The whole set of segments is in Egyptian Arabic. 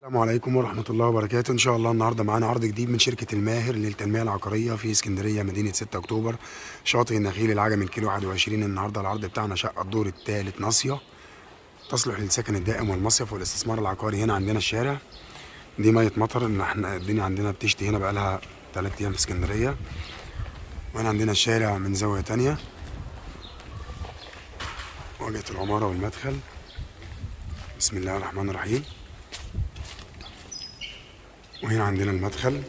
السلام عليكم ورحمة الله وبركاته. إن شاء الله النهاردة معانا عرض جديد من شركة الماهر للتنمية العقارية في اسكندرية، مدينة 6 أكتوبر، شاطئ النخيل العجمي، الكيلو 21. النهاردة العرض بتاعنا شقة الدور الثالث ناصية، تصلح للسكن الدائم والمصيف والاستثمار العقاري. هنا عندنا الشارع، دي مية مطر، إن احنا الدنيا عندنا بتشتي هنا بقالها 3 أيام في اسكندرية. وهنا عندنا الشارع من زاوية تانية، واجهة العمارة والمدخل. بسم الله الرحمن الرحيم. وهنا عندنا المدخل.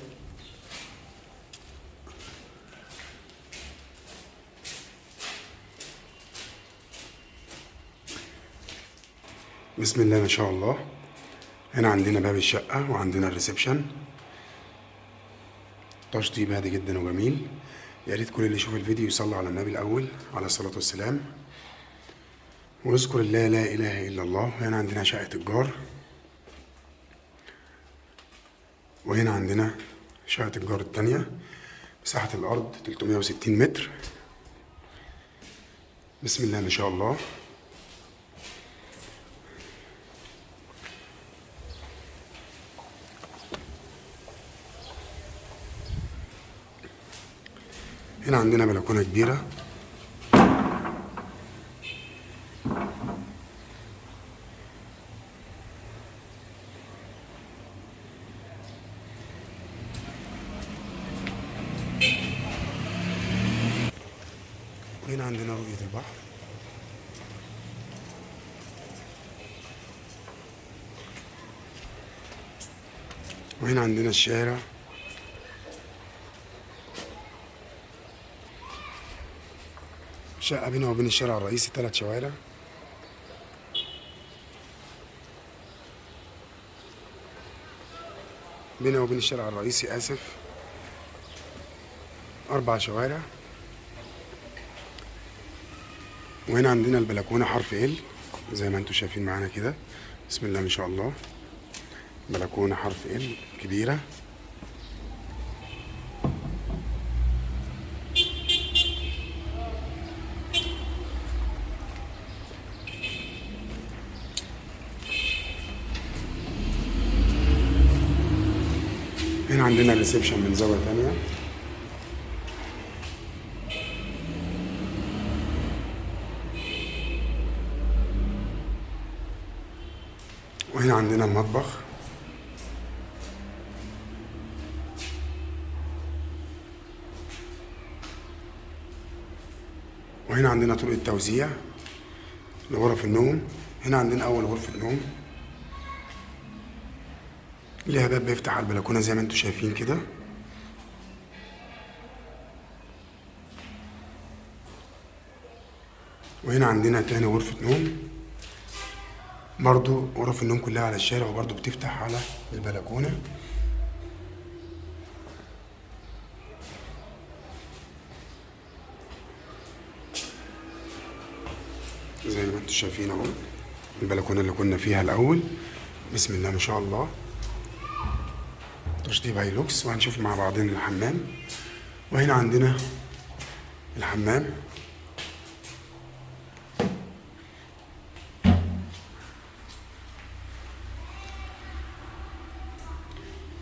بسم الله ما شاء الله. هنا عندنا باب الشقة وعندنا ال reception، تشطيب هادي جدا وجميل. يا ريت كل اللي يشوف الفيديو يصلي على النبي الأول عليه الصلاة والسلام، ويذكر الله لا إله إلا الله. هنا عندنا شقة الجار، وهنا عندنا شقة الجار التانية. مساحة الأرض 360 متر. بسم الله ما شاء الله. هنا عندنا بلكونة كبيرة. وهنا عندنا رؤية البحر. وهنا عندنا الشارع. شقة بينها وبين الشارع الرئيسي 3 شوارع. بينها وبين الشارع الرئيسي آسف 4 شوارع. وهنا عندنا البلكونة حرف ال زي ما انتم شايفين معانا كده. بسم الله ما شاء الله، بلكونة حرف ال كبيرة. هنا عندنا ال reception من زاوية تانية. وهنا عندنا المطبخ. وهنا عندنا طرق التوزيع لغرف النوم. هنا عندنا أول غرفة نوم ليها باب بيفتح على البلكونة زي ما انتم شايفين كده. وهنا عندنا تاني غرفة نوم، برضو غرف النوم كلها على الشارع وبرضو بتفتح على البلكونة. زي ما انتم شايفين اهو البلكونة اللي كنا فيها الأول. بسم الله ما شاء الله، تشطيب هايلوكس. وهنشوف مع بعضين الحمام. وهنا عندنا الحمام.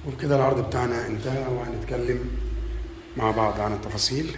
وبكده العرض بتاعنا انتهى، وهنتكلم مع بعض عن التفاصيل.